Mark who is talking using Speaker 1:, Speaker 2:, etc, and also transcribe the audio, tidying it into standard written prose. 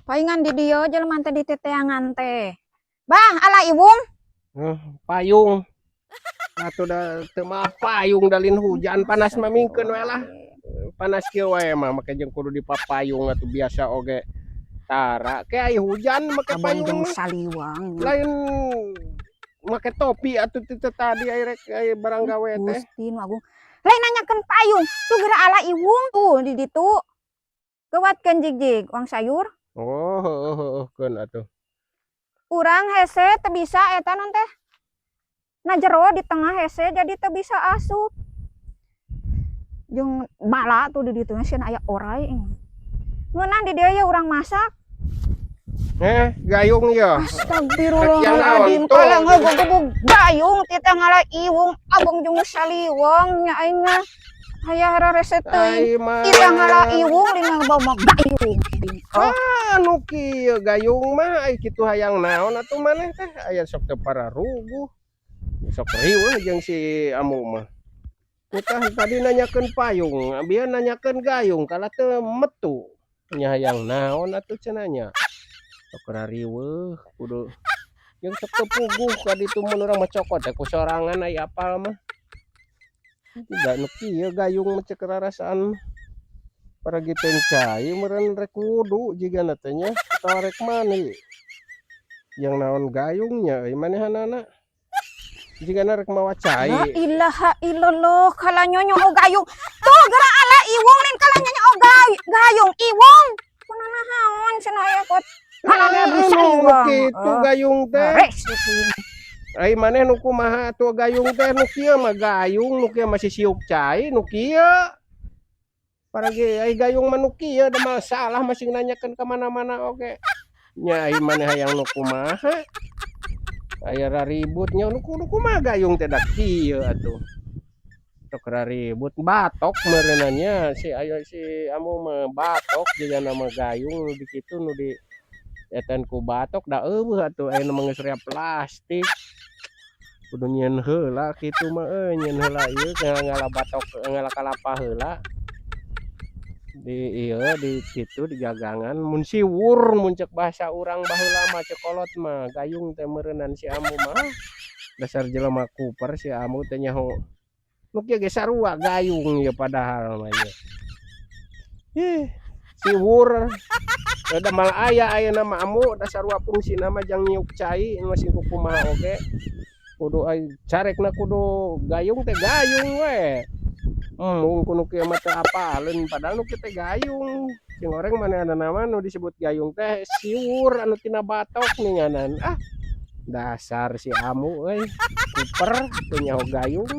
Speaker 1: Paingan di dieu jelema teh diteteangan teh. Bah, ala iwung.
Speaker 2: Eh, payung. Atuh da teu mah payung dalin hujan, panas mah mingkeun we lah. Panas kieu wae mah make jeung kudu dipapayung atuh, biasa oge tara. Ke aya hujan make
Speaker 1: Abang
Speaker 2: payung
Speaker 1: jeung
Speaker 2: mah.
Speaker 1: saliwang.
Speaker 2: Lain make topi atuh ti tadi aya rek aya barang gawe teh.
Speaker 1: Gusti nu agung. Lain nanyakeun payung, tuh geura ala iwung tuh di ditu. Kewatkeun jig-jig uang sayur.
Speaker 2: Oh, heueuh heueuh keun atuh.
Speaker 1: Urang hese teu bisa eta non teh. Na jero di tengah hese, jadi teu bisa asup. Jeung bala tuh di ditu sieun aya orai. Ngeunah di dieu ya urang masak.
Speaker 2: Eh, gayung ya.
Speaker 1: Astagfirullahaladzim.
Speaker 2: Rek yang naon, tuh.
Speaker 1: Kalau ngegebug gayung tita ngala iwung, abang jeung saliwang nya aing mah. Aya rarese teuing.
Speaker 2: Ai mah.
Speaker 1: Kita ngala iwung lina bawa gayung. Oh,
Speaker 2: Ah, nu kieu gayung mah, ai kitu hayang naon atuh maneh teh, aya sok teu pararuguh. Sok riweuh jeung si Amu mah. Utah tadi nanyakeun payung, bieu nanyakeun gayung kalah teu metu. Nya hayang naon atuh cenah nya. Sok rariweuh kudu jeung sok teu puguh ka ditu mun urang mah, cokot teh ku sorangan ai apal mah. Tidak nu kieu gayung mah cek rarasaan. Paragiteun cai meureun rek wudu jigana teh nya atawa rek mandi. Yang naon gayungnya euy manehanana. Jigana rek mawa
Speaker 1: La
Speaker 2: cai.
Speaker 1: ilaha illallah, kala nyonyo gayung. Tuh geura ala iwung lain kala nyonyo gayung iwung. Kunaon naon cenah aya kot. Kala
Speaker 2: Anu
Speaker 1: saliwang.
Speaker 2: kitu gayung teh.
Speaker 1: Rese teuing.
Speaker 2: Ai maneh nu kumaha atuh gayung teh? Nu kieu mah gayung, nu kieu mah sisiup cai, nu kieu. Paragi ai gayung mah nu kieu da mah salah masing nanyakeun ka mana-mana oge. Nya ai maneh hayang nu kumaha? Aya raribut nya nu kudu kumaha gayung teh, da kieu atuh. Sok raribut batok meureunna nya si ayo si Amu mah batok jigana mah, gayung nu di kitu nu di etan ku batok da euweuh atuh, ayeuna mah geus rea plastik. Kudu nyieun heula kitu mah euy, nyieun heula ieu ngala batok, ngala kalapa heula. Di ieu di kitu di gagangan mun siwur, mun cek bahasa urang baheula mah, cek kolot mah gayung teh meureunan si Amu mah. Dasar jelema kuper si Amu teh, nyaho nu kieu ge sarua gayung ieu padahal mah ieu. Ih, siwur. Da mal aya ayeuna mah Amu, da sarua fungsina mah jang nyiuk cai masih kumaha oge. Kudu ai carekna kudu gayung teh gayung we. Embung ku nu kieu mah teu apaleun, padahal nu kieu teh gayung. Cing oreng manehna mah nu disebut gayung teh siwur anu tina batok ninganan. Ah, dasar si Amu euy, kuper teu nyaho gayung.